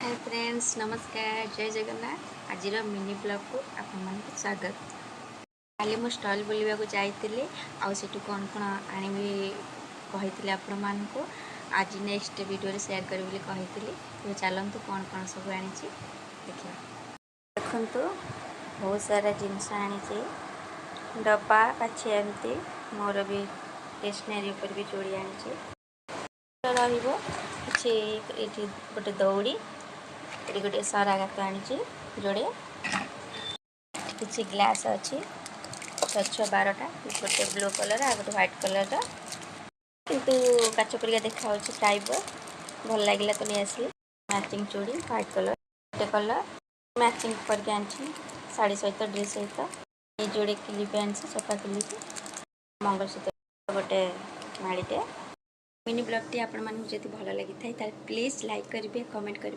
ହାଏ friends, ନମସ୍କାର, ଜୟ ଜଗନ୍ନାଥ। ଆଜିର mini ବ୍ଲଗ୍କୁ ଆପଣମାନଙ୍କୁ ସ୍ୱାଗତ। କାଲି ମୁଁ ଷ୍ଟଲ୍ ବୁଲିବାକୁ ଯାଇଥିଲି ଆଉ ସେଠୁ କ'ଣ କ'ଣ ଆଣିବି କହିଥିଲି ଆପଣମାନଙ୍କୁ। ଆଜି ନେକ୍ସଟ ଭିଡ଼ିଓରେ ସେୟାର କରିବି ବୋଲି କହିଥିଲି। ତେବେ ଚାଲନ୍ତୁ, କ'ଣ କ'ଣ ସବୁ ଆଣିଛି ଦେଖିବା। ଦେଖନ୍ତୁ, ବହୁତ ସାରା ଜିନିଷ ଆଣିଛି, ଡବା, ପାଛିଆ, ଏମିତି ମୋର ବି ଷ୍ଟେସନାରୀ ଉପରେ ବି ଚୁଡ଼ି ଆଣିଛି। ରହିବ କିଛି ଏଇଠି ଗୋଟେ ଦଉଡ଼ି, ଏଠି ଗୋଟେ ସରା ଗାତ ଆଣିଛି ଯୋଡ଼େ। କିଛି ଗ୍ଲାସ୍ ଅଛି, 6 6 12ଟା, ଗୋଟେ ବ୍ଲୁ କଲର୍ ଆଉ ଗୋଟେ ହ୍ୱାଇଟ୍ କଲର୍ର, କିନ୍ତୁ କାଚ ପରିକା ଦେଖାହେଉଛି ଟାଇପ୍ର। ଭଲ ଲାଗିଲା ତ ନେଇ ଆସିଲି। ମ୍ୟାଚିଂ ଚୁଡ଼ି, ହ୍ୱାଇଟ୍ କଲର୍, ଗୋଟେ କଲର୍ ମ୍ୟାଚିଂ କରିକି ଆଣିଛି ଶାଢ଼ୀ ସହିତ, ଡ୍ରେସ୍ ସହିତ। ଏ ଯୋଡ଼େ କ୍ଲିପ୍ ଆଣିଛି, ସଫା କ୍ଲିପ୍। ମଙ୍ଗଳସୂତ୍ର ଗୋଟେ ମାଳିଟେ। ମିନି ବ୍ଲଗ୍ଟି ଆପଣମାନଙ୍କୁ ଯଦି ଭଲ ଲାଗିଥାଏ, ତାହେଲେ ପ୍ଲିଜ୍ ଲାଇକ୍ କରିବେ, କମେଣ୍ଟ କରିବେ।